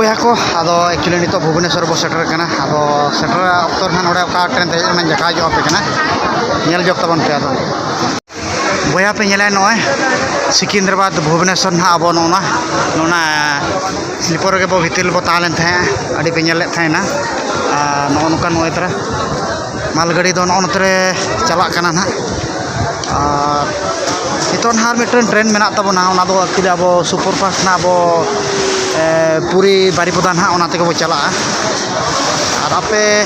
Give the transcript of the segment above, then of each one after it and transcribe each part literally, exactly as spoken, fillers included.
ᱵᱚᱭᱦᱟ ᱠᱚ, ᱟᱫᱚ actually ᱱᱤᱛᱚᱜ ᱵᱷᱩᱵᱽᱱᱮᱥᱚᱨ ᱵᱚ ᱥᱮᱴᱮᱨ ᱠᱟᱱᱟ᱾ ᱟᱫᱚ ᱥᱮᱴᱮᱨ ᱚᱠᱛᱚ ᱨᱮ ᱱᱟᱦᱟᱜ ᱱᱚᱰᱮ ᱚᱠᱟ ᱴᱨᱮᱱ ᱛᱮ ᱦᱮᱡ ᱞᱮᱱᱟ ᱫᱮᱠᱷᱟᱣ ᱧᱚᱜ ᱟᱯᱮ ᱠᱟᱱᱟ, ᱧᱮᱞ ᱡᱚᱝ ᱛᱟᱵᱚᱱ ᱯᱮ᱾ ᱟᱫᱚ ᱵᱚᱭᱦᱟ ᱯᱮ ᱧᱮᱞᱟ, ᱱᱚᱜᱼᱚᱭ ᱥᱤᱠᱤᱱᱫᱨᱟᱵᱟᱫᱽ ᱵᱷᱩᱵᱽᱱᱮᱥᱚᱨ ᱱᱟᱦᱟᱜ ᱟᱵᱚ ᱱᱚᱜᱼᱚ ᱱᱟ, ᱱᱚᱜᱼᱚ ᱱᱟ ᱥᱞᱤᱯᱚᱨ ᱨᱮᱜᱮ ᱵᱚ ᱵᱷᱤᱛᱤᱨ ᱨᱮᱵᱚ ᱛᱟᱦᱮᱸ ᱞᱮᱱ ᱛᱟᱦᱮᱸᱫ, ᱟᱹᱰᱤ ᱯᱮ ᱧᱮᱞ ᱞᱮᱫ ᱛᱟᱦᱮᱱᱟ᱾ ᱟᱨ ᱱᱚᱜᱼᱚ ᱱᱚᱝᱠᱟ ᱱᱚᱜᱼᱚᱭ ᱛᱟᱨᱟ ᱢᱟᱞᱜᱟᱹᱰᱤ ᱫᱚ ᱱᱚᱜᱼᱚ ᱱᱚᱛᱮ ᱨᱮ ᱪᱟᱞᱟᱜ ᱠᱟᱱᱟ ᱱᱟᱦᱟᱜ᱾ ᱟᱨ ᱱᱤᱛᱚᱜ ᱱᱟᱦᱟᱜ ᱟᱨ ᱢᱤᱫᱴᱮᱱ ᱴᱨᱮᱱ ᱢᱮᱱᱟᱜ ᱛᱟᱵᱚᱱᱟ, ᱚᱱᱟ ᱫᱚ actually ᱟᱵᱚ ᱥᱩᱯᱟᱨ ᱯᱷᱟᱥᱴ ᱱᱟᱦᱟᱜ ᱟᱵᱚ, ᱮ, ᱯᱩᱨᱤ ᱵᱟᱨᱤᱯᱚᱫᱟ ᱱᱟᱦᱟᱜ ᱚᱱᱟ ᱛᱮᱜᱮ ᱵᱚ ᱪᱟᱞᱟᱜᱼᱟ᱾ ᱟᱨ ᱟᱯᱮ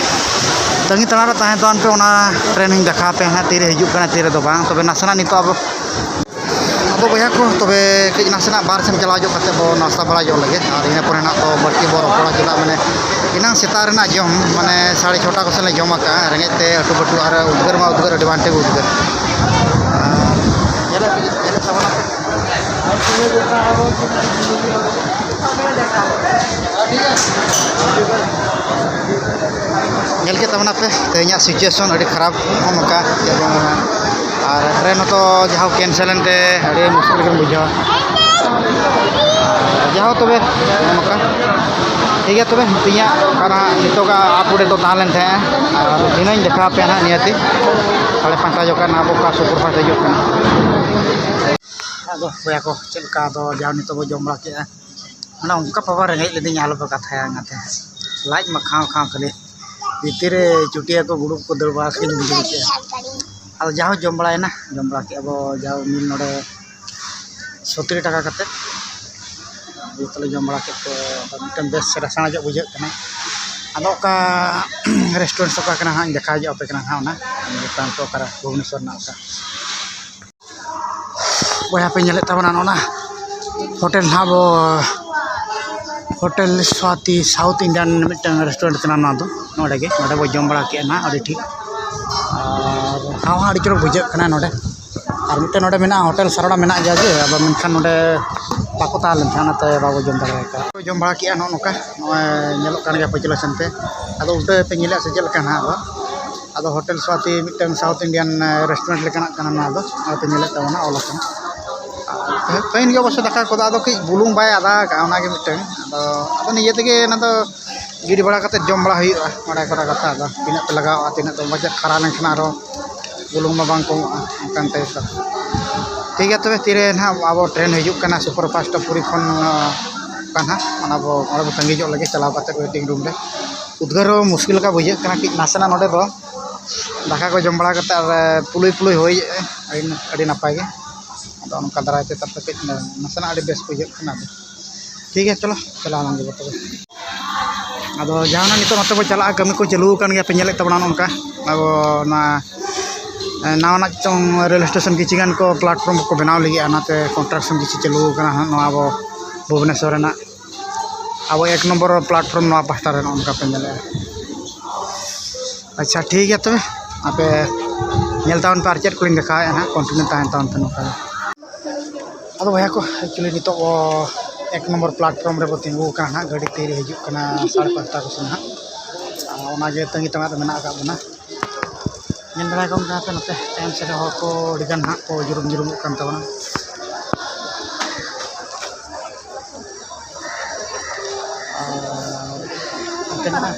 ᱛᱟᱺᱜᱤ ᱛᱟᱲᱟᱜ ᱨᱮ ᱛᱟᱦᱮᱸ ᱦᱚᱪᱚᱣᱟᱱ ᱯᱮ, ᱚᱱᱟ ᱴᱨᱮᱱ ᱤᱧ ᱫᱮᱠᱷᱟᱣ ᱟᱯᱮᱭᱟ ᱱᱟᱦᱟᱜ ᱛᱤᱨᱮ ᱦᱤᱡᱩᱜ ᱠᱟᱱᱟ, ᱛᱤᱨᱮ ᱫᱚ ᱵᱟᱝ᱾ ᱛᱚᱵᱮ ᱱᱟᱥᱮᱱᱟᱜ ᱱᱤᱛᱚᱜ ᱟᱵᱚ ᱟᱫᱚ ᱵᱚᱭᱦᱟ ᱠᱚ, ᱛᱚᱵᱮ ᱠᱟᱹᱡ ᱱᱟᱥᱮᱱᱟᱜ ᱵᱟᱨ ᱥᱮᱱ ᱪᱟᱞᱟᱣ ᱧᱚᱜ ᱠᱟᱛᱮ ᱵᱚ ᱱᱟᱥᱛᱟ ᱵᱟᱲᱟ ᱧᱚᱜ ᱞᱮᱜᱮ, ᱟᱨ ᱤᱱᱟᱹ ᱯᱚᱨᱮ ᱱᱟᱜ ᱫᱚ ᱵᱟᱹᱲᱛᱤ ᱵᱚ ᱨᱚᱯᱚᱲᱟ᱾ ᱪᱮᱫᱟᱜ ᱢᱟᱱᱮ ᱮᱱᱟᱝ ᱥᱮᱛᱟᱜ ᱨᱮᱱᱟᱜ ᱡᱚᱢ ᱢᱟᱱᱮ ᱥᱟᱲᱮ ᱪᱷᱚᱴᱟ ᱠᱚ ᱥᱮᱫ ᱞᱮ ᱡᱚᱢ ᱟᱠᱟᱜᱼᱟ, ᱨᱮᱸᱜᱮᱡ ᱛᱮ ᱟᱹᱴᱩ ᱯᱟᱹᱴᱩ, ᱟᱨ ᱩᱫᱽᱜᱟᱹᱨ ᱢᱟ ᱩᱫᱽᱜᱟᱹᱨ, ᱟᱹᱰᱤ ᱵᱟᱝ ᱴᱷᱤᱠ ᱩᱫᱽᱜᱟᱹᱨ᱾ ᱟᱨ ᱧᱮᱞᱮᱫ ᱧᱮᱞᱮᱫ ᱛᱟᱵᱚᱱᱟ ᱯᱮ᱾ ᱧᱮᱞ ᱠᱮᱫ ᱛᱟᱵᱚᱱᱟ ᱯᱮ ᱛᱮᱦᱮᱧᱟᱜ situation ᱟᱹᱰᱤ ᱠᱷᱟᱨᱟᱯ, ᱱᱚᱜᱼᱚ ᱱᱚᱝᱠᱟ᱾ ᱟᱨ ᱴᱨᱮᱱ ᱦᱚᱸᱛᱚ ᱡᱟᱦᱟᱸ ᱠᱮᱱᱥᱮᱞ ᱮᱱᱛᱮ ᱟᱹᱰᱤ ᱢᱩᱥᱠᱤᱞ ᱜᱮᱢ ᱵᱩᱡᱷᱟᱹᱣᱟ᱾ ᱟᱨ ᱡᱟᱦᱳ ᱛᱚᱵᱮ ᱱᱚᱜᱼᱚ ᱱᱚᱝᱠᱟ᱾ ᱴᱷᱤᱠ ᱜᱮᱭᱟ ᱛᱚᱵᱮ, ᱛᱮᱦᱮᱧᱟᱜ ᱚᱱᱠᱟᱱᱟᱜ ᱱᱤᱛᱚᱜᱟᱜ update ᱫᱚ ᱛᱟᱦᱮᱸ ᱞᱮᱱ ᱛᱟᱦᱮᱸᱜᱼᱟ, ᱟᱨ ᱫᱷᱤᱱᱟᱹᱧ ᱫᱮᱠᱷᱟᱣ ᱟᱯᱮᱭᱟ ᱱᱟᱦᱟᱜ ᱱᱤᱭᱟᱹᱛᱤ ᱥᱟᱲᱮ ᱯᱟᱸᱪᱴᱟ ᱡᱚᱠᱷᱚᱱ ᱱᱟᱦᱟᱜ ᱵᱚᱠᱟ ᱥᱩᱯᱟᱨ ᱯᱷᱟᱥᱴ ᱦᱤᱡᱩᱜ ᱠᱟᱱᱟ᱾ ᱟᱫᱚ ᱵᱚᱭᱦᱟ ᱠᱚ, ᱪᱮᱫ ᱞᱮᱠᱟ ᱟᱫᱚ ᱡᱟᱦᱟᱸ ᱱᱤᱛᱚᱜ ᱵᱚ ᱡᱚᱢ ᱵᱟᱲᱟ ᱠᱮᱜᱼᱟ, ᱢᱟᱱᱮ ᱚᱱᱠᱟ ᱯᱟᱵᱟ ᱨᱮᱸᱜᱮᱡ ᱞᱤᱫᱤᱧᱟ, ᱟᱞᱚᱯᱮ ᱠᱟᱛᱷᱟᱭᱟ ᱚᱱᱟᱛᱮ᱾ ᱞᱟᱡ ᱢᱟ ᱠᱷᱟᱣ ᱠᱷᱟᱣ ᱠᱷᱟᱹᱞᱤ, ᱵᱷᱤᱛᱤᱨ ᱨᱮ ᱪᱩᱴᱤᱭᱟᱹ ᱠᱚ ᱜᱩᱰᱩ ᱠᱚ ᱫᱟᱹᱲ ᱵᱟᱲᱟ ᱠᱷᱟᱱ ᱵᱩᱡᱷᱟᱹᱣ ᱠᱮᱜᱼᱟ᱾ ᱟᱫᱚ ᱡᱟᱦᱳ ᱡᱚᱢ ᱵᱟᱲᱟᱭᱮᱱᱟ, ᱡᱚᱢ ᱵᱟᱲᱟ ᱠᱮᱜᱼᱟ ᱵᱚ ᱡᱟᱦᱳ ᱢᱤᱞ ᱱᱚᱰᱮ ᱥᱚᱛᱨᱤ ᱴᱟᱠᱟ ᱠᱟᱛᱮᱫ᱾ ᱡᱚᱛᱚ ᱞᱮ ᱡᱚᱢ ᱵᱟᱲᱟ ᱠᱮᱫ ᱛᱮ ᱟᱫᱚ ᱢᱤᱫᱴᱮᱱ ᱵᱮᱥ ᱨᱟᱥᱟᱬᱟ ᱧᱚᱜ ᱵᱩᱡᱷᱟᱹᱜ ᱠᱟᱱᱟ᱾ ᱟᱫᱚ ᱚᱠᱟ ᱨᱮᱥᱴᱩᱨᱮᱱᱴ ᱥᱮ ᱚᱠᱟ ᱠᱟᱱᱟ ᱦᱟᱸᱜ ᱤᱧ ᱫᱮᱠᱷᱟᱣ ᱧᱚᱜ ᱟᱯᱮ ᱠᱟᱱᱟ ᱦᱟᱸᱜ ᱚᱱᱟ᱾ ᱱᱤᱛᱚᱝ ᱫᱚ ᱚᱠᱟᱨᱮ ᱵᱷᱩᱵᱽᱱᱮᱥᱚᱨ ᱨᱮᱱᱟᱜ ᱚᱠᱟ ᱵᱚᱭᱦᱟ ᱯᱮ ᱧᱮᱞᱮᱫ ᱛᱟᱵᱚᱱᱟ ᱱᱚᱜᱼᱚ ᱱᱟ ᱦᱳᱴᱮᱞ ᱱᱟᱦᱟᱜ ᱵᱚ, ᱦᱳᱴᱮᱞ ᱥᱣᱟᱛᱤ ᱥᱟᱣᱩᱛᱷ ᱤᱱᱰᱤᱭᱟᱱ ᱢᱤᱫᱴᱟᱝ ᱨᱮᱥᱴᱩᱨᱮᱱᱴ ᱠᱟᱱᱟ ᱱᱚᱣᱟ ᱫᱚ᱾ ᱱᱚᱰᱮ ᱜᱮ, ᱱᱚᱰᱮ ᱵᱚ ᱡᱚᱢ ᱵᱟᱲᱟ ᱠᱮᱜᱼᱟ ᱱᱟᱦᱟᱜ ᱟᱹᱰᱤ ᱴᱷᱤᱠ᱾ ᱟᱨ ᱦᱟᱣᱟ ᱦᱚᱸ ᱟᱹᱰᱤ ᱪᱚᱨᱚᱠ ᱵᱩᱡᱷᱟᱹᱜ ᱠᱟᱱᱟ ᱱᱚᱰᱮ᱾ ᱟᱨ ᱢᱤᱫᱴᱮᱱ ᱱᱚᱰᱮ ᱢᱮᱱᱟᱜᱼᱟ, ᱦᱳᱴᱮᱞ ᱥᱟᱨᱚᱲᱟ ᱢᱮᱱᱟᱜ ᱜᱮᱭᱟ ᱡᱮ, ᱟᱫᱚ ᱢᱮᱱᱠᱷᱟᱱ ᱱᱚᱰᱮ ᱵᱟᱠᱚ ᱛᱟᱦᱮᱸ ᱞᱮᱱ ᱛᱟᱦᱮᱸᱫ, ᱚᱱᱟᱛᱮ ᱵᱟᱵᱚ ᱡᱚᱢ ᱫᱟᱲᱮ ᱟᱠᱟᱫᱟ᱾ ᱡᱚᱢ ᱵᱟᱲᱟ ᱠᱮᱜᱼᱟ ᱱᱚᱜᱼᱚ ᱱᱚᱝᱠᱟ, ᱱᱚᱜᱼᱚᱭ ᱧᱮᱞᱚᱜ ᱠᱟᱱ ᱜᱮᱭᱟ ᱯᱟᱹᱪᱷᱞᱟᱹ ᱥᱮᱱᱛᱮ᱾ ᱟᱫᱚ ᱩᱞᱴᱟᱹ ᱯᱮ ᱧᱮᱞᱮᱫ ᱥᱮ ᱪᱮᱫ ᱞᱮᱠᱟ ᱱᱟᱦᱟᱜ ᱟᱫᱚ? ᱟᱫᱚ ᱦᱳᱴᱮᱞ ᱥᱣᱟᱛᱤ ᱢᱤᱫᱴᱟᱝ ᱥᱟᱣᱩᱛᱷ ᱤᱱᱰᱤᱭᱟᱱ, ᱮ, ᱨᱮᱥᱴᱩᱨᱮᱱᱴ ᱞᱮᱠᱟᱱᱟᱜ ᱠᱟᱱᱟ ᱱᱚᱣᱟ ᱫᱚ, ᱱᱚᱜᱼᱚᱭ ᱯᱮ ᱧᱮᱞᱮᱫ ᱛᱟᱵᱚᱱᱟ ᱚᱞ ᱟᱠᱟᱱᱟ᱾ ᱟᱨ ᱯᱟᱹᱦᱤᱞ ᱜᱮ ᱚᱵᱚᱥᱥᱚ ᱫᱟᱠᱟ ᱠᱚᱫᱚ ᱟᱫᱚ ᱠᱟᱹᱡ ᱵᱩᱞᱩᱝ ᱵᱟᱭ ᱟᱫᱟ ᱟᱠᱟᱫᱼᱟ, ᱚᱱᱟᱜᱮ ᱢᱤᱫᱴᱟᱝ᱾ ᱟᱫᱚ ᱟᱫᱚ ᱱᱤᱡᱮ ᱛᱮᱜᱮ ᱚᱱᱟ ᱫᱚ ᱜᱤᱰᱤ ᱵᱟᱲᱟ ᱠᱟᱛᱮ ᱡᱚᱢ ᱵᱟᱲᱟ ᱦᱩᱭᱩᱜᱼᱟ᱾ ᱚᱱᱟ ᱠᱚᱨᱮ ᱠᱟᱛᱷᱟ ᱫᱚ ᱛᱤᱱᱟᱹᱜ ᱯᱮ ᱞᱟᱜᱟᱣᱟ, ᱛᱤᱱᱟᱹᱜ ᱫᱚ ᱵᱟᱡᱮᱴ ᱠᱷᱟᱨᱟ ᱞᱮᱱᱠᱷᱟᱱ ᱟᱨᱚ ᱵᱩᱞᱩᱝ ᱢᱟ ᱵᱟᱝ ᱠᱚᱢᱚᱜᱼᱟ, ᱚᱱᱠᱟᱱ ᱴᱟᱭᱤᱯ ᱫᱚ᱾ ᱴᱷᱤᱠ ᱜᱮᱭᱟ, ᱛᱚᱵᱮ ᱛᱤᱨᱮ ᱱᱟᱦᱟᱜ ᱟᱵᱚ ᱴᱨᱮᱱ ᱦᱤᱡᱩᱜ ᱠᱟᱱᱟ ᱥᱩᱯᱟᱨ ᱯᱷᱟᱥᱴ ᱯᱩᱨᱤ ᱠᱷᱚᱱ, ᱚᱱᱟ ᱵᱚ ᱚᱸᱰᱮ ᱵᱚ ᱛᱟᱺᱜᱤ ᱧᱚᱜ ᱞᱟᱹᱜᱤᱫ, ᱪᱟᱞᱟᱣ ᱠᱟᱛᱮ ᱳᱭᱮᱴᱤᱝ ᱨᱩᱢ ᱨᱮ᱾ ᱩᱫᱽᱜᱟᱹᱨ ᱦᱚᱸ ᱢᱩᱥᱠᱤᱞ ᱞᱮᱠᱟ ᱵᱩᱡᱷᱟᱹᱜ ᱠᱟᱱᱟ, ᱠᱟᱹᱡ ᱱᱟᱥᱮᱱᱟᱜ ᱱᱚᱰᱮ ᱫᱚ ᱫᱟᱠᱟ ᱠᱚ ᱡᱚᱢ ᱵᱟᱲᱟ ᱠᱟᱛᱮ ᱟᱨ ᱯᱩᱞᱩᱭ ᱯᱩᱞᱩᱭ ᱦᱚᱭᱮᱜᱼᱟ, ᱟᱹᱰᱤ, ᱟᱹᱰᱤ ᱱᱟᱯᱟᱭ ᱜᱮ᱾ ᱟᱫᱚ ᱚᱱᱠᱟ ᱫᱟᱨᱟᱭ ᱛᱮ ᱛᱟᱨᱯᱚᱨᱮ ᱠᱟᱹᱡ ᱱᱟᱥᱮᱱᱟᱜ ᱟᱹᱰᱤ ᱵᱮᱥ ᱵᱩᱡᱷᱟᱹᱜ ᱠᱟᱱᱟ᱾ ᱟᱫᱚ ᱴᱷᱤᱠ ᱜᱮᱭᱟ, ᱪᱚᱞᱚ ᱪᱟᱞᱟᱣ ᱞᱮᱱ ᱜᱮᱵᱚ ᱛᱚᱵᱮ᱾ ᱟᱫᱚ ᱡᱟᱦᱟᱱᱟᱜ ᱱᱤᱛᱚᱜ ᱱᱚᱛᱮ ᱵᱚ ᱪᱟᱞᱟᱜᱼᱟ, ᱠᱟᱹᱢᱤ ᱠᱚ ᱪᱟᱹᱞᱩ ᱟᱠᱟᱱ ᱜᱮᱭᱟ, ᱯᱮ ᱧᱮᱞᱮᱫ ᱛᱟᱵᱚᱱᱟ ᱱᱚᱜᱼᱚ ᱱᱚᱝᱠᱟ᱾ ᱟᱵᱚ ᱱᱚᱣᱟ, ᱮ, ᱱᱟᱣᱟᱱᱟᱜ ᱪᱚᱝ ᱨᱮᱞ ᱥᱴᱮᱥᱚᱱ ᱠᱤᱪᱷᱤ ᱜᱟᱱ ᱠᱚ ᱯᱞᱟᱴᱯᱷᱚᱨᱢ ᱠᱚ ᱵᱮᱱᱟᱣ ᱞᱟᱹᱜᱤᱫ, ᱚᱱᱟᱛᱮ ᱠᱚᱱᱥᱴᱨᱟᱠᱥᱚᱱ ᱠᱤᱪᱷᱤ ᱪᱟᱹᱞᱩ ᱟᱠᱟᱱᱟ ᱦᱟᱸᱜ ᱱᱚᱣᱟ ᱟᱵᱚ ᱵᱷᱩᱵᱽᱱᱮᱥᱚᱨ ᱨᱮᱱᱟᱜ᱾ ᱟᱵᱚ ᱮᱠ ᱱᱚᱢᱵᱚᱨ ᱯᱞᱟᱴᱯᱷᱚᱨᱢ ᱱᱚᱣᱟ ᱯᱟᱦᱴᱟ ᱨᱮ ᱱᱚᱜᱼᱚ ᱱᱚᱝᱠᱟ ᱯᱮ ᱧᱮᱞᱮᱫᱼᱟ᱾ ᱟᱪᱪᱷᱟ, ᱴᱷᱤᱠ ᱜᱮᱭᱟ ᱛᱚᱵᱮ, ᱟᱯᱮ ᱧᱮᱞ ᱛᱟᱵᱚᱱ ᱯᱮ ᱟᱨ ᱪᱮᱫ ᱠᱚᱞᱤᱧ ᱫᱮᱠᱷᱟᱣᱮᱫᱼᱟ ᱦᱟᱸᱜ, ᱠᱚᱱᱴᱤᱱᱤᱭᱩ ᱛᱟᱦᱮᱱ ᱛᱟᱵᱚᱱ ᱯᱮ ᱱᱚᱝᱠᱟ ᱜᱮ᱾ ᱟᱫᱚ ᱵᱚᱭᱦᱟ ᱠᱚ, ᱮᱠᱪᱩᱭᱮᱞᱤ ᱱᱤᱛᱚᱜ ᱮᱠ ᱱᱚᱢᱵᱚᱨ ᱯᱞᱟᱴᱯᱷᱚᱨᱢ ᱨᱮᱵᱚ ᱛᱤᱸᱜᱩ ᱟᱠᱟᱱᱟ ᱦᱟᱸᱜ, ᱜᱟᱹᱰᱤ ᱛᱤᱨᱮ ᱦᱤᱡᱩᱜ ᱠᱟᱱᱟ ᱥᱟᱲᱮ ᱯᱟᱸᱪᱴᱟ ᱠᱚ ᱥᱮᱱ ᱦᱟᱸᱜ᱾ ᱟᱨ ᱚᱱᱟᱜᱮ ᱛᱟᱺᱜᱤ ᱛᱟᱲᱟᱜ ᱨᱮ ᱢᱮᱱᱟᱜ ᱟᱠᱟᱫ ᱵᱚᱱᱟ᱾ ᱧᱮᱞ ᱫᱟᱲᱮᱭᱟᱠᱚ ᱠᱟᱱᱟ ᱯᱮ, ᱱᱚᱛᱮ ᱛᱟᱭᱚᱢ ᱥᱮᱫ ᱨᱮ ᱦᱚᱲ ᱠᱚ ᱟᱹᱰᱤ ᱜᱟᱱ ᱦᱟᱸᱜ ᱠᱚ ᱡᱩᱨᱩᱢ ᱡᱩᱨᱩᱢᱚᱜ ᱠᱟᱱ ᱛᱟᱵᱚᱱᱟ᱾ ᱟᱨ ᱱᱚᱛᱮ ᱢᱮᱱᱟᱜᱼᱟ᱾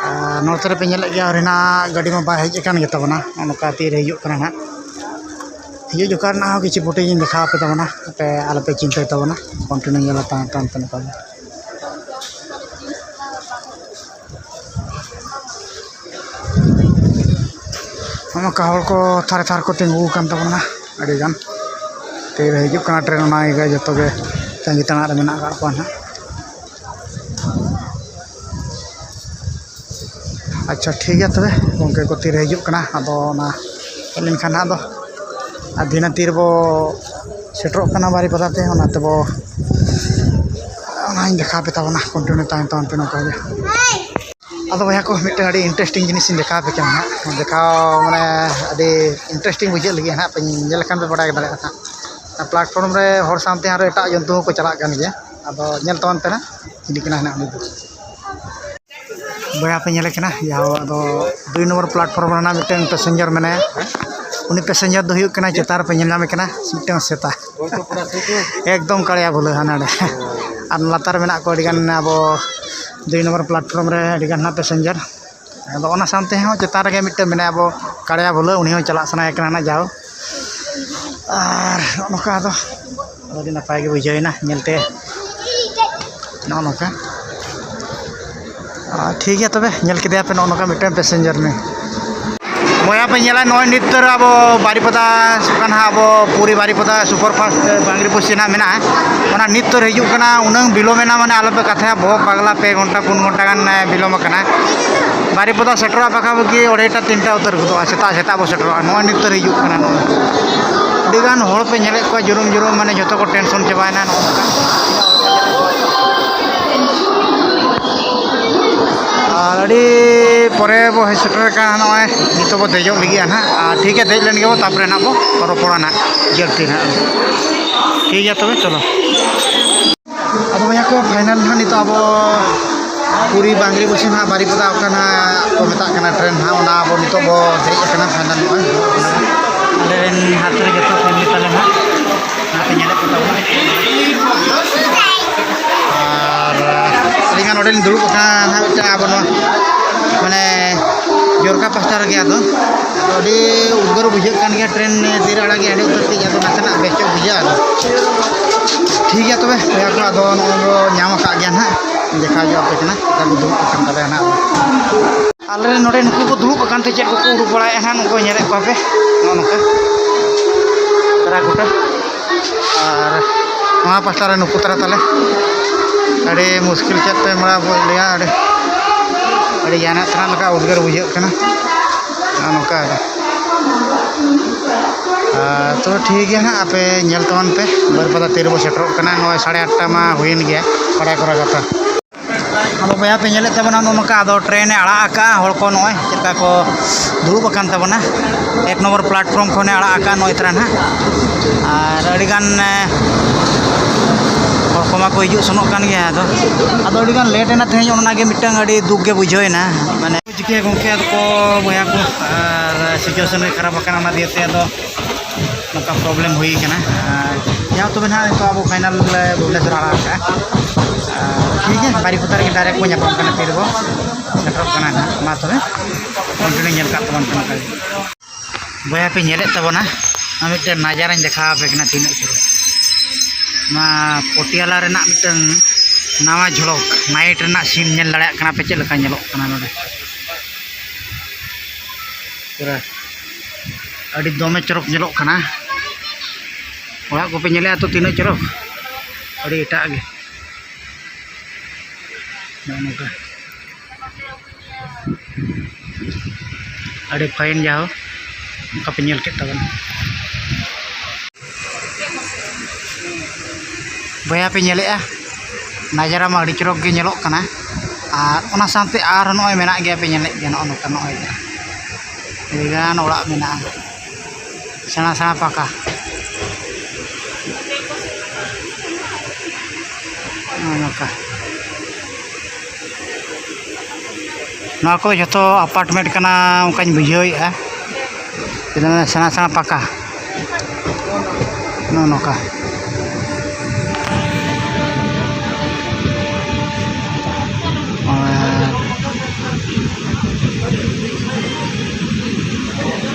ᱟᱨ ᱱᱚᱛᱮ ᱨᱮᱯᱮ ᱧᱮᱞᱮᱫ ᱜᱮᱭᱟ, ᱟᱹᱣᱨᱤ ᱱᱟᱜ ᱜᱟᱹᱰᱤ ᱢᱟ ᱵᱟᱭ ᱦᱮᱡ ᱟᱠᱟᱱ ᱜᱮᱛᱟ ᱵᱚᱱᱟ᱾ ᱱᱚᱜᱼᱚ ᱱᱚᱝᱠᱟ ᱛᱤᱨᱮ ᱦᱤᱡᱩᱜ ᱠᱟᱱᱟ ᱱᱟᱜ᱾ ᱦᱤᱡᱩᱜ ᱡᱚᱠᱷᱟᱡ ᱨᱮᱱᱟᱜ ᱦᱚᱸ ᱠᱤᱪᱷᱩ ᱯᱷᱩᱴᱮᱡᱽ ᱤᱧ ᱫᱮᱠᱷᱟᱣ ᱟᱯᱮ ᱛᱟᱵᱚᱱᱟ, ᱟᱯᱮ ᱟᱞᱚᱯᱮ ᱪᱤᱱᱛᱟᱹᱭ ᱛᱟᱵᱚᱱᱟ, ᱠᱚᱱᱴᱤᱱᱤᱭᱩ ᱧᱮᱞ ᱦᱟᱛᱟᱲ ᱛᱟᱵᱚᱱ ᱯᱮ ᱱᱚᱝᱠᱟ ᱜᱮ᱾ ᱱᱚᱜᱼᱚ ᱱᱚᱝᱠᱟ ᱦᱚᱲ ᱠᱚ ᱛᱷᱟᱨᱮ ᱛᱷᱟᱨ ᱠᱚ ᱛᱤᱸᱜᱩ ᱟᱠᱟᱱ ᱛᱟᱵᱚᱱᱟ ᱟᱹᱰᱤ ᱜᱟᱱ᱾ ᱛᱤᱨᱮ ᱦᱤᱡᱩᱜ ᱠᱟᱱᱟ ᱴᱨᱮᱱ, ᱚᱱᱟ ᱜᱮ ᱡᱚᱛᱚ ᱜᱮ ᱛᱟᱺᱜᱤ ᱛᱟᱲᱟᱜ ᱨᱮ ᱢᱮᱱᱟᱜ ᱟᱠᱟᱫ ᱠᱚᱣᱟ ᱱᱟᱦᱟᱜ᱾ ᱟᱪᱪᱷᱟ, ᱴᱷᱤᱠ ᱜᱮᱭᱟ ᱛᱚᱵᱮ, ᱜᱚᱢᱠᱮ ᱠᱚ ᱛᱤᱨᱮ ᱦᱤᱡᱩᱜ ᱠᱟᱱᱟ, ᱟᱫᱚ ᱚᱱᱟ ᱦᱮᱡ ᱞᱮᱱᱠᱷᱟᱱ ᱦᱟᱸᱜ ᱟᱫᱚ ᱟᱨ ᱫᱷᱤᱱᱟᱹᱝ ᱛᱤ ᱨᱮᱵᱚ ᱥᱮᱴᱮᱨᱚᱜ ᱠᱟᱱᱟ ᱵᱟᱨᱤᱯᱟᱫᱟ ᱛᱮ, ᱚᱱᱟ ᱛᱮᱵᱚ, ᱚᱱᱟᱧ ᱫᱮᱠᱷᱟᱣ ᱟᱯᱮ ᱛᱟᱵᱚᱱᱟ, ᱠᱚᱱᱴᱤᱱᱤᱭᱩ ᱛᱟᱦᱮᱱ ᱛᱟᱵᱚᱱ ᱯᱮ ᱱᱚᱝᱠᱟ ᱜᱮ᱾ ᱟᱫᱚ ᱵᱚᱭᱦᱟ ᱠᱚ, ᱢᱤᱫᱴᱮᱱ ᱟᱹᱰᱤ ᱤᱱᱴᱟᱨᱮᱥᱴᱤᱝ ᱡᱤᱱᱤᱥ ᱤᱧ ᱫᱮᱠᱷᱟᱣ ᱟᱯᱮ ᱠᱟᱱᱟ ᱦᱟᱸᱜ᱾ ᱫᱮᱠᱷᱟᱣ ᱢᱟᱱᱮ ᱟᱹᱰᱤ ᱤᱱᱴᱟᱨᱮᱥᱴᱤᱝ ᱵᱩᱡᱷᱟᱹᱜ ᱞᱟᱹᱜᱤᱫ ᱦᱟᱸᱜ, ᱯᱮ ᱧᱮᱞ ᱞᱮᱠᱷᱟᱱ ᱯᱮ ᱵᱟᱲᱟᱭ ᱫᱟᱲᱮᱭᱟᱜᱼᱟ ᱦᱟᱸᱜ᱾ ᱯᱞᱟᱴᱯᱷᱚᱨᱢ ᱨᱮ ᱦᱚᱲ ᱥᱟᱶᱛᱮ ᱟᱨᱚ ᱮᱴᱟᱜ ᱡᱚᱱᱛᱩ ᱦᱚᱸᱠᱚ ᱪᱟᱞᱟᱜ ᱠᱟᱱ ᱜᱮᱭᱟ᱾ ᱟᱫᱚ ᱧᱮᱞ ᱛᱟᱵᱚᱱ ᱯᱮ ᱦᱟᱸᱜ, ᱪᱤᱞᱤ ᱠᱟᱱᱟᱭ ᱦᱟᱸᱜ ᱩᱱᱤ ᱫᱚ᱾ ᱵᱚᱭᱦᱟ ᱯᱮ ᱧᱮᱞᱮ ᱠᱟᱱᱟ, ᱡᱟᱦᱟᱸ ᱫᱚ ᱫᱩᱭ ᱱᱚᱢᱵᱚᱨ ᱯᱞᱟᱴᱯᱷᱚᱨᱢ ᱨᱮᱱᱟᱜ ᱢᱤᱫᱴᱮᱱ ᱯᱮᱥᱮᱧᱡᱟᱨ ᱢᱮᱱᱟᱭᱟ᱾ ᱩᱱᱤ ᱯᱮᱥᱮᱧᱡᱟᱨ ᱫᱚ ᱦᱩᱭᱩᱜ ᱠᱟᱱᱟ, ᱪᱮᱛᱟᱱ ᱨᱮᱯᱮ ᱧᱮᱞ ᱧᱟᱢᱮ ᱠᱟᱱᱟ, ᱢᱤᱫᱴᱟᱝ ᱥᱮᱛᱟ᱾ ᱮᱠᱫᱚᱢ ᱠᱟᱲᱭᱟ ᱵᱷᱩᱞᱟᱹ ᱦᱟᱱᱟ ᱱᱟᱰᱮ᱾ ᱟᱨ ᱞᱟᱛᱟᱨ ᱨᱮ ᱢᱮᱱᱟᱜ ᱠᱚᱣᱟ ᱟᱹᱰᱤᱜᱟᱱ ᱟᱵᱚ ᱫᱩᱭ ᱱᱚᱢᱵᱚᱨ ᱯᱞᱟᱴᱯᱷᱨᱚᱢ ᱨᱮ ᱟᱹᱰᱤᱜᱟᱱ ᱱᱟᱜ ᱯᱮᱥᱮᱧᱡᱟᱨ᱾ ᱟᱫᱚ ᱚᱱᱟ ᱥᱟᱶᱛᱮ ᱦᱚᱸ ᱪᱮᱛᱟᱱ ᱨᱮᱜᱮ ᱢᱤᱫᱴᱟᱝ ᱢᱮᱱᱟᱭᱟ ᱟᱵᱚ ᱠᱟᱲᱭᱟ ᱵᱷᱩᱞᱟᱹ, ᱩᱱᱤ ᱦᱚᱸ ᱪᱟᱞᱟᱜ ᱥᱟᱱᱟᱭᱮ ᱠᱟᱱᱟ ᱱᱟᱜ ᱡᱟᱣ᱾ ᱟᱨ ᱱᱚᱜᱼᱚ ᱱᱚᱝᱠᱟ ᱟᱫᱚ ᱟᱹᱰᱤ ᱱᱟᱯᱟᱭ ᱜᱮ ᱵᱩᱡᱷᱟᱹᱣᱮᱱᱟ ᱧᱮᱞᱛᱮ᱾ ᱱᱚᱜᱼᱚ ᱱᱚᱝᱠᱟ᱾ ᱟᱨ ᱴᱷᱤᱠ ᱜᱮᱭᱟ ᱛᱚᱵᱮ, ᱧᱮᱞ ᱠᱮᱫᱮᱭᱟ ᱯᱮ ᱱᱚᱜᱼᱚ ᱱᱚᱝᱠᱟ ᱢᱤᱫᱴᱟᱝ ᱯᱮᱥᱮᱧᱡᱟᱨ ᱢᱮ᱾ ᱵᱚᱭᱦᱟ ᱯᱮ ᱧᱮᱞᱟ, ᱱᱚᱜᱼᱚᱭ ᱱᱤᱛ ᱛᱚᱨᱟ ᱟᱵᱚ ᱵᱟᱨᱤᱯᱟᱫᱟ ᱠᱟᱱᱟ, ᱟᱵᱚ ᱯᱩᱨᱤ ᱵᱟᱨᱤᱯᱟᱫᱟ ᱥᱩᱯᱟᱨ ᱯᱷᱟᱥᱴ ᱵᱟᱝᱨᱤ ᱯᱚᱥᱪᱤᱢ ᱱᱟᱜ ᱢᱮᱱᱟᱜᱼᱟ, ᱚᱱᱟ ᱱᱤᱛ ᱛᱚᱨᱟ ᱦᱤᱡᱩᱜ ᱠᱟᱱᱟ᱾ ᱩᱱᱟᱹᱝ ᱵᱤᱞᱚᱢᱮᱱᱟ ᱢᱟᱱᱮ ᱟᱞᱚᱯᱮ ᱠᱟᱛᱷᱟᱭᱟ, ᱵᱚᱦᱚᱜ ᱯᱟᱜᱽᱞᱟ, ᱯᱮ ᱜᱷᱚᱱᱴᱟ ᱯᱩᱱ ᱜᱷᱚᱱᱴᱟ ᱜᱟᱱ ᱵᱤᱞᱚᱢ ᱟᱠᱟᱱᱟ᱾ ᱵᱟᱨᱤᱯᱟᱫᱟ ᱥᱮᱴᱮᱨᱚᱜᱼᱟ ᱯᱟᱠᱷᱟᱯᱟᱠᱷᱤ ᱚᱲᱟᱭᱴᱟ ᱛᱤᱱᱴᱟ ᱩᱛᱟᱹᱨ ᱜᱚᱫᱚᱜᱼᱟ, ᱥᱮᱛᱟᱜ ᱥᱮᱛᱟᱜ ᱵᱚ ᱥᱮᱴᱮᱨᱚᱜᱼᱟ᱾ ᱱᱚᱜᱼᱚᱭ ᱱᱤᱛ ᱛᱚᱨᱟ ᱦᱤᱡᱩᱜ ᱠᱟᱱᱟ᱾ ᱱᱚᱜᱼᱚᱭ ᱟᱹᱰᱤᱜᱟᱱ ᱦᱚᱲ ᱯᱮ ᱧᱮᱞᱮᱫ ᱠᱚᱣᱟ ᱡᱩᱨᱩᱢ ᱡᱩᱨᱩᱢ, ᱢᱟᱱᱮ ᱡᱚᱛᱚ ᱠᱚ ᱴᱮᱱᱥᱚᱱ ᱪᱟᱵᱟᱭᱮᱱᱟ ᱱᱚᱜᱼᱚ ᱱᱚᱝᱠᱟ᱾ ᱟᱨ ᱟᱹᱰᱤ ᱯᱚᱨᱮ ᱵᱚ ᱦᱮᱡ ᱥᱮᱴᱮᱨ ᱟᱠᱟᱱᱟ ᱱᱚᱜᱼᱚᱭ᱾ ᱱᱤᱛᱚᱜ ᱵᱚ ᱫᱮᱡᱚᱜ ᱞᱟᱹᱜᱤᱫᱼᱟ ᱱᱟᱦᱟᱜ᱾ ᱟᱨ ᱴᱷᱤᱠ ᱜᱮᱭᱟ, ᱫᱮᱡ ᱞᱮᱱ ᱜᱮᱵᱚ, ᱛᱟᱨᱯᱚᱨᱮ ᱱᱟᱦᱟᱜ ᱵᱚ ᱨᱚᱯᱚᱲᱟ ᱱᱟᱦᱟᱜ ᱡᱟᱹᱥᱛᱤ ᱱᱟᱦᱟᱜ᱾ ᱴᱷᱤᱠ ᱜᱮᱭᱟ ᱛᱚᱵᱮ, ᱪᱚᱞᱚ᱾ ᱟᱫᱚ ᱵᱚᱭᱦᱟ ᱠᱚ, ᱯᱷᱟᱭᱱᱟᱞ ᱱᱟᱦᱟᱜ ᱱᱤᱛᱚᱜ ᱟᱵᱚ ᱯᱩᱨᱤ ᱵᱟᱝᱨᱤ ᱯᱚᱥᱪᱤᱢ ᱱᱟᱦᱟᱜ ᱵᱟᱨᱤᱯᱟᱫᱟ ᱚᱠᱟ ᱱᱟᱦᱟᱜ ᱠᱚ ᱢᱮᱛᱟᱜ ᱠᱟᱱᱟ ᱴᱨᱮᱱ ᱱᱟᱦᱟᱜ, ᱚᱱᱟ ᱟᱵᱚ ᱱᱤᱛᱚᱜ ᱵᱚ ᱫᱮᱡ ᱟᱠᱟᱱᱟ ᱯᱷᱟᱭᱱᱟᱞ ᱱᱚᱜᱼᱚᱭ᱾ ᱟᱞᱮ ᱨᱮᱱ ᱦᱟᱛ ᱨᱮ ᱡᱚᱛᱚ ᱯᱷᱮᱢᱤᱞᱤ ᱛᱟᱞᱮ ᱱᱟᱦᱟᱜ, ᱚᱱᱟ ᱯᱮ ᱧᱮᱞᱮᱫ ᱠᱚ ᱛᱟᱵᱚᱱᱟ᱾ ᱟᱨ ᱟᱹᱞᱤᱧ ᱦᱟᱸᱜ ᱱᱚᱰᱮ ᱞᱤᱧ ᱫᱩᱲᱩᱵ ᱟᱠᱟᱱᱟ ᱱᱟᱦᱟᱜ ᱢᱤᱫᱴᱟᱝ ᱟᱵᱚ ᱱᱚᱣᱟ ᱢᱟᱱᱮ ᱡᱚᱨᱠᱟ ᱯᱟᱥᱴᱟ ᱨᱮᱜᱮ᱾ ᱟᱫᱚ ᱟᱹᱰᱤ ᱩᱫᱽᱜᱟᱹᱨ ᱵᱩᱡᱷᱟᱹᱜ ᱠᱟᱱ ᱜᱮᱭᱟ, ᱴᱨᱮᱱ ᱛᱤᱨᱮ ᱟᱲᱟᱜᱮ ᱟᱹᱰᱤ ᱩᱛᱟᱹᱨ ᱛᱮ, ᱟᱫᱚ ᱱᱟᱥᱮᱱᱟᱜ ᱵᱮᱥ ᱧᱚᱜ ᱵᱩᱡᱷᱟᱹᱜᱼᱟ᱾ ᱟᱫᱚ ᱴᱷᱤᱠ ᱜᱮᱭᱟ ᱛᱚᱵᱮ ᱵᱚᱭᱦᱟ ᱠᱚ, ᱟᱫᱚ ᱱᱚᱜᱼᱚᱭ ᱵᱚ ᱧᱟᱢ ᱟᱠᱟᱫ ᱜᱮᱭᱟ ᱱᱟᱦᱟᱜ, ᱫᱮᱠᱷᱟᱣ ᱧᱚᱜ ᱟᱯᱮ ᱠᱟᱱᱟ, ᱪᱮᱫ ᱞᱮᱠᱟ ᱠᱚ ᱫᱩᱲᱩᱵ ᱟᱠᱟᱱ ᱛᱟᱞᱮᱭᱟ ᱱᱟᱦᱟᱜ᱾ ᱟᱞᱮ ᱱᱚᱰᱮ ᱱᱩᱠᱩ ᱠᱚ ᱫᱩᱲᱩᱵ ᱟᱠᱟᱱ ᱛᱮ ᱪᱮᱫ ᱠᱚᱠᱚ ᱩᱰᱩᱠ ᱵᱟᱲᱟᱭᱮᱫᱼᱟ ᱱᱟᱦᱟᱜ, ᱱᱚᱜᱼᱚᱭ ᱧᱮᱞᱮᱫ ᱠᱚᱣᱟ ᱯᱮ ᱱᱚᱜᱼᱚ ᱱᱚᱝᱠᱟ ᱛᱟᱨᱟ ᱜᱚᱴᱟ᱾ ᱟᱨ ᱱᱚᱣᱟ ᱯᱟᱥᱴᱟ ᱨᱮ ᱱᱩᱠᱩ ᱛᱟᱨᱟ ᱛᱟᱞᱮ᱾ ᱟᱹᱰᱤ ᱢᱩᱥᱠᱤᱞ ᱪᱮᱫ ᱯᱮ ᱢᱟᱲᱟ ᱵᱚ ᱞᱟᱹᱭᱟ, ᱟᱹᱰᱤ, ᱟᱹᱰᱤ ᱜᱟᱱ ᱛᱟᱦᱮᱱ ᱞᱮᱠᱟ ᱩᱫᱽᱜᱟᱹᱨ ᱵᱩᱡᱷᱟᱹᱜ ᱠᱟᱱᱟ᱾ ᱱᱚᱜᱼᱚ ᱱᱚᱝᱠᱟ ᱜᱮ᱾ ᱟᱨ ᱛᱚᱵᱮ ᱴᱷᱤᱠ ᱜᱮᱭᱟ ᱦᱟᱸᱜ, ᱟᱯᱮ ᱧᱮᱞ ᱛᱟᱵᱚᱱ ᱯᱮ, ᱵᱟᱹᱨᱯᱟᱫᱟ ᱛᱤ ᱨᱮᱵᱚ ᱥᱮᱴᱮᱨᱚᱜ ᱠᱟᱱᱟ᱾ ᱱᱚᱜᱼᱚᱭ ᱥᱟᱲᱮ ᱟᱴᱴᱟ ᱢᱟ ᱦᱩᱭᱮᱱ ᱜᱮᱭᱟ, ᱵᱟᱲᱟᱭ ᱠᱚᱨᱟ ᱠᱟᱛᱷᱟ᱾ ᱟᱫᱚ ᱵᱚᱭᱦᱟ ᱯᱮ ᱧᱮᱞᱮᱫ ᱛᱟᱵᱚᱱᱟ ᱱᱚᱜᱼᱚ ᱱᱚᱝᱠᱟ, ᱟᱫᱚ ᱴᱨᱮᱱ ᱮ ᱟᱲᱟᱜ ᱟᱠᱟᱫᱼᱟ, ᱦᱚᱲ ᱠᱚ ᱱᱚᱜᱼᱚᱭ ᱪᱮᱫ ᱞᱮᱠᱟ ᱠᱚ ᱫᱩᱲᱩᱵ ᱟᱠᱟᱱ ᱛᱟᱵᱚᱱᱟ᱾ ᱮᱠ ᱱᱚᱢᱵᱚᱨ ᱯᱞᱟᱴᱯᱷᱨᱚᱢ ᱠᱷᱚᱱᱮ ᱟᱲᱟᱜ ᱟᱠᱟᱫᱼᱟ ᱱᱚᱜᱼᱚᱭ ᱛᱟᱨᱟ ᱱᱟᱦᱟᱜ᱾ ᱟᱨ ᱟᱹᱰᱤᱜᱟᱱ, ᱮ, ᱦᱚᱲ ᱠᱚᱢᱟ ᱠᱚ ᱦᱤᱡᱩᱜ ᱥᱮᱱᱚᱜ ᱠᱟᱱ ᱜᱮᱭᱟ᱾ ᱟᱫᱚ ᱟᱫᱚ ᱟᱹᱰᱤ ᱜᱟᱱ ᱞᱮᱴ ᱮᱱᱟ ᱛᱮᱦᱮᱧ, ᱚᱱᱟᱜᱮ ᱢᱤᱫᱴᱟᱝ ᱟᱹᱰᱤ ᱫᱩᱠ ᱜᱮ ᱵᱩᱡᱷᱟᱹᱣ ᱮᱱᱟ᱾ ᱢᱟᱱᱮ ᱪᱤᱠᱟᱹᱭᱟ ᱜᱚᱢᱠᱮ, ᱟᱫᱚ ᱠᱚ ᱵᱚᱭᱦᱟ ᱠᱚ, ᱟᱨ ᱥᱤᱪᱩᱭᱮᱥᱚᱱ ᱜᱮ ᱠᱷᱟᱨᱟᱯ ᱟᱠᱟᱱᱟ, ᱚᱱᱟ ᱫᱤᱭᱮ ᱛᱮ ᱟᱫᱚ ᱱᱚᱝᱠᱟ ᱯᱨᱚᱵᱞᱮᱢ ᱦᱩᱭ ᱠᱟᱱᱟ᱾ ᱟᱨ ᱡᱟᱦᱟᱸ ᱛᱚᱵᱮ ᱱᱟᱦᱟᱜ ᱱᱤᱛᱚᱜ ᱟᱵᱚ ᱯᱷᱟᱭᱱᱟᱞ ᱵᱷᱩᱵᱽᱱᱮᱥᱚᱨ ᱟᱲᱟᱜ ᱟᱠᱟᱫᱼᱟ᱾ ᱟᱨ ᱴᱷᱤᱠ ᱜᱮᱭᱟ, ᱵᱟᱨᱤᱯᱚᱫᱟ ᱨᱮᱜᱮ ᱰᱟᱭᱨᱮᱠᱴ ᱵᱚᱱ ᱧᱟᱯᱟᱢ ᱠᱟᱱᱟ, ᱛᱤ ᱨᱮᱵᱚ ᱥᱮᱴᱮᱨᱚᱜ ᱠᱟᱱᱟ ᱱᱟᱦᱟᱜ᱾ ᱢᱟ ᱛᱚᱵᱮ ᱠᱚᱱᱴᱤᱱᱤᱭᱩ ᱧᱮᱞ ᱠᱟᱜ ᱛᱟᱵᱚᱱ ᱯᱮ ᱱᱚᱝᱠᱟ ᱜᱮ᱾ ᱵᱚᱭᱦᱟ ᱯᱮ ᱧᱮᱞᱮᱫ ᱛᱟᱵᱚᱱᱟ, ᱱᱚᱣᱟ ᱢᱤᱫᱴᱮᱱ ᱱᱟᱡᱟᱨᱟᱧ ᱫᱮᱠᱷᱟᱣ ᱟᱯᱮ ᱠᱟᱱᱟ, ᱛᱤᱱᱟᱹᱜ ᱪᱚᱨᱚᱠ᱾ ᱱᱚᱣᱟ ᱯᱚᱴᱤᱭᱟᱞᱟ ᱨᱮᱱᱟᱜ ᱢᱤᱫᱴᱟᱝ ᱱᱟᱣᱟ ᱡᱷᱚᱞᱚᱠ, ᱱᱟᱭᱤᱴ ᱨᱮᱱᱟᱜ ᱥᱤᱱ ᱧᱮᱞ ᱫᱟᱲᱮᱭᱟᱜ ᱠᱟᱱᱟ ᱯᱮ, ᱪᱮᱫ ᱞᱮᱠᱟ ᱧᱮᱞᱚᱜ ᱠᱟᱱᱟ ᱱᱚᱰᱮ᱾ ᱯᱩᱨᱟᱹ ᱟᱹᱰᱤ ᱫᱚᱢᱮ ᱪᱚᱨᱚᱠ ᱧᱮᱞᱚᱜ ᱠᱟᱱᱟ᱾ ᱚᱲᱟᱜ ᱠᱚᱯᱮ ᱧᱮᱞᱮᱫᱼᱟ ᱛᱚ, ᱛᱤᱱᱟᱹᱜ ᱪᱚᱨᱚᱠ, ᱟᱹᱰᱤ ᱮᱴᱟᱜ ᱜᱮ᱾ ᱱᱚᱜᱼᱚ ᱱᱚᱝᱠᱟ᱾ ᱟᱹᱰᱤ ᱯᱷᱟᱭᱤᱱ ᱡᱟᱦᱳ, ᱚᱱᱠᱟ ᱯᱮ ᱧᱮᱞ ᱠᱮᱫ ᱛᱟᱵᱚᱱᱟ᱾ ᱵᱚᱭᱦᱟ ᱯᱮ ᱧᱮᱞᱮᱫᱼᱟ, ᱱᱟᱡᱟᱨᱟ ᱢᱟ ᱟᱹᱰᱤ ᱪᱚᱨᱚᱠ ᱜᱮ ᱧᱮᱞᱚᱜ ᱠᱟᱱᱟ᱾ ᱟᱨ ᱚᱱᱟ ᱥᱟᱶᱛᱮ ᱟᱨ ᱱᱚᱜᱼᱚᱭ ᱢᱮᱱᱟᱜ ᱜᱮᱭᱟ, ᱯᱮ ᱧᱮᱞᱮᱫ ᱜᱮᱭᱟ, ᱱᱚᱜᱼᱚ ᱱᱚᱝᱠᱟ, ᱱᱚᱜᱼᱚᱭ ᱟᱹᱰᱤᱜᱟᱱ ᱚᱲᱟᱜ ᱢᱮᱱᱟᱜᱼᱟ, ᱥᱮᱬᱟ ᱥᱮᱬᱟ ᱯᱟᱠᱟ, ᱱᱚᱜᱼᱚ ᱱᱚᱝᱠᱟ᱾ ᱱᱚᱣᱟ ᱠᱚ ᱡᱷᱚᱛᱚ ᱟᱯᱟᱨᱴᱢᱮᱱᱴ ᱠᱟᱱᱟ, ᱚᱱᱠᱟᱧ ᱵᱩᱡᱷᱟᱹᱣᱮᱫᱼᱟ᱾ ᱪᱮᱫᱟᱜ ᱥᱮᱬᱟ ᱥᱮᱬᱟ ᱯᱟᱠᱟ, ᱱᱚᱜᱼᱚ ᱱᱚᱝᱠᱟ᱾ ᱟᱨ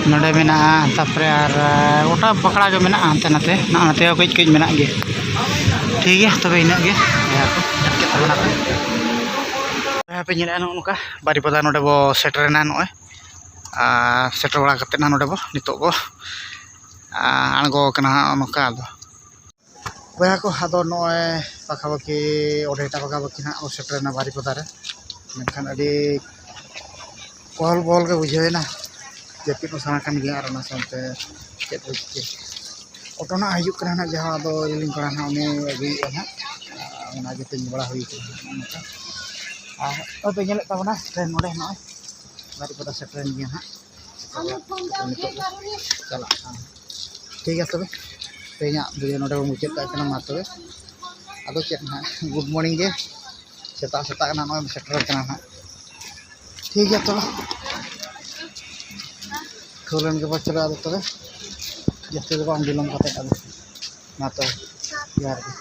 ᱱᱚᱰᱮ ᱢᱮᱱᱟᱜᱼᱟ, ᱛᱟᱨᱯᱚᱨᱮ ᱟᱨ ᱜᱚᱴᱟ ᱯᱟᱠᱲᱟ ᱜᱮ ᱢᱮᱱᱟᱜᱼᱟ, ᱦᱟᱱᱛᱮ ᱱᱟᱛᱮ, ᱱᱚᱜᱼᱚ ᱱᱚᱛᱮ ᱦᱚᱸ ᱠᱟᱹᱡ ᱠᱟᱹᱡ ᱢᱮᱱᱟᱜ ᱜᱮᱭᱟ᱾ ᱴᱷᱤᱠ ᱜᱮᱭᱟ, ᱛᱚᱵᱮ ᱤᱱᱟᱹᱜ ᱜᱮ᱾ ᱡᱟᱦᱟᱸ ᱠᱚ ᱧᱮᱞ ᱠᱮᱫ ᱛᱟᱵᱚᱱᱟ ᱯᱮ, ᱡᱟᱦᱟᱸ ᱯᱮ ᱧᱮᱞᱮᱫᱼᱟ, ᱱᱚᱜᱼᱚ ᱱᱚᱝᱠᱟ ᱵᱟᱨᱤᱯᱚᱫᱟ ᱱᱚᱰᱮ ᱵᱚ ᱥᱮᱴᱮᱨᱮᱱᱟ ᱱᱚᱜᱼᱚᱭ᱾ ᱟᱨ ᱥᱮᱴᱮᱨ ᱵᱟᱲᱟ ᱠᱟᱛᱮᱫ ᱱᱟᱦᱟᱜ ᱱᱚᱰᱮ ᱵᱚ ᱱᱤᱛᱚᱜ ᱵᱚ, ᱟᱨ ᱟᱬᱜᱚ ᱠᱟᱱᱟ ᱦᱟᱸᱜ ᱱᱚᱝᱠᱟ᱾ ᱟᱫᱚ ᱵᱚᱭᱦᱟ ᱠᱚ, ᱟᱫᱚ ᱱᱚᱜᱼᱚᱭ ᱯᱟᱠᱟᱯᱟᱠᱤ ᱚᱰᱮᱴᱟ ᱯᱟᱠᱟᱯᱟᱠᱤ ᱱᱟᱦᱟᱜ ᱵᱚ ᱥᱮᱴᱮᱨᱮᱱᱟ ᱵᱟᱨᱤᱯᱚᱫᱟ ᱨᱮ᱾ ᱢᱮᱱᱠᱷᱟᱱ ᱟᱹᱰᱤ ᱠᱚᱦᱚᱞ ᱵᱚᱦᱚᱞ ᱜᱮ ᱵᱩᱡᱷᱟᱹᱣ ᱮᱱᱟ᱾ ᱡᱟᱹᱯᱤᱫ ᱦᱚᱸ ᱥᱟᱱᱟ ᱠᱟᱱ ᱜᱮᱭᱟ, ᱟᱨ ᱚᱱᱟ ᱥᱟᱶᱛᱮ ᱪᱮᱫ ᱠᱚ ᱪᱤᱠᱟᱹ? ᱚᱴᱳ ᱱᱟᱦᱟᱜ ᱦᱤᱡᱩᱜ ᱠᱟᱱᱟ ᱱᱟᱦᱟᱜ, ᱡᱟᱦᱟᱸ ᱫᱚ ᱤᱞᱤᱧ ᱠᱚᱲᱟ ᱱᱟᱦᱟᱜ ᱩᱱᱤ ᱟᱹᱜᱩᱭᱮᱫᱼᱟ ᱱᱟᱦᱟᱜ, ᱚᱱᱟ ᱜᱮ ᱛᱤᱸᱜᱩ ᱵᱟᱲᱟ ᱦᱩᱭ ᱠᱟᱱᱟ ᱱᱚᱜᱼᱚ ᱱᱚᱝᱠᱟ᱾ ᱟᱨ ᱱᱚᱜᱼᱚᱭ ᱯᱮ ᱧᱮᱞᱮᱫ ᱛᱟᱵᱚᱱᱟ ᱴᱨᱮᱱ ᱱᱚᱰᱮ ᱱᱚᱜᱼᱚᱭ ᱵᱟᱨᱤᱯᱟᱫᱟ ᱥᱮᱴᱮᱨᱮᱱ ᱜᱮᱭᱟ ᱱᱟᱦᱟᱜ᱾ ᱱᱤᱛᱚᱜ ᱫᱚ ᱪᱟᱞᱟᱜ ᱠᱟᱱᱟ᱾ ᱴᱷᱤᱠ ᱜᱮᱭᱟ ᱛᱚᱵᱮ, ᱛᱮᱦᱮᱧᱟᱜ ᱵᱷᱤᱰᱤᱭᱳ ᱱᱚᱰᱮ ᱵᱚᱱ ᱢᱩᱪᱟᱹᱫ ᱠᱟᱜ ᱠᱟᱱᱟ᱾ ᱢᱟ ᱛᱚᱵᱮ, ᱟᱫᱚ ᱪᱮᱫ ᱱᱟᱦᱟᱜ, ᱜᱩᱰ ᱢᱚᱨᱱᱤᱝ ᱜᱮ᱾ ᱥᱮᱛᱟᱜ ᱥᱮᱛᱟᱜ ᱠᱟᱱᱟ, ᱱᱚᱜᱼᱚᱭ ᱥᱮᱴᱮᱨ ᱠᱟᱱᱟ ᱱᱟᱦᱟᱜ᱾ ᱴᱷᱤᱠ ᱜᱮᱭᱟ ᱛᱚᱵᱮ, ᱴᱷᱟᱹᱣ ᱞᱮᱱ ᱜᱮᱵᱚ, ᱪᱚᱞᱚ ᱟᱫᱚ ᱛᱚᱵᱮ, ᱡᱟᱹᱥᱛᱤ ᱫᱚ ᱵᱟᱝ ᱵᱤᱞᱚᱢ ᱠᱟᱛᱮ ᱟᱫᱚ᱾ ᱢᱟ ᱛᱚᱵᱮ, ᱡᱚᱦᱟᱨ ᱜᱮ᱾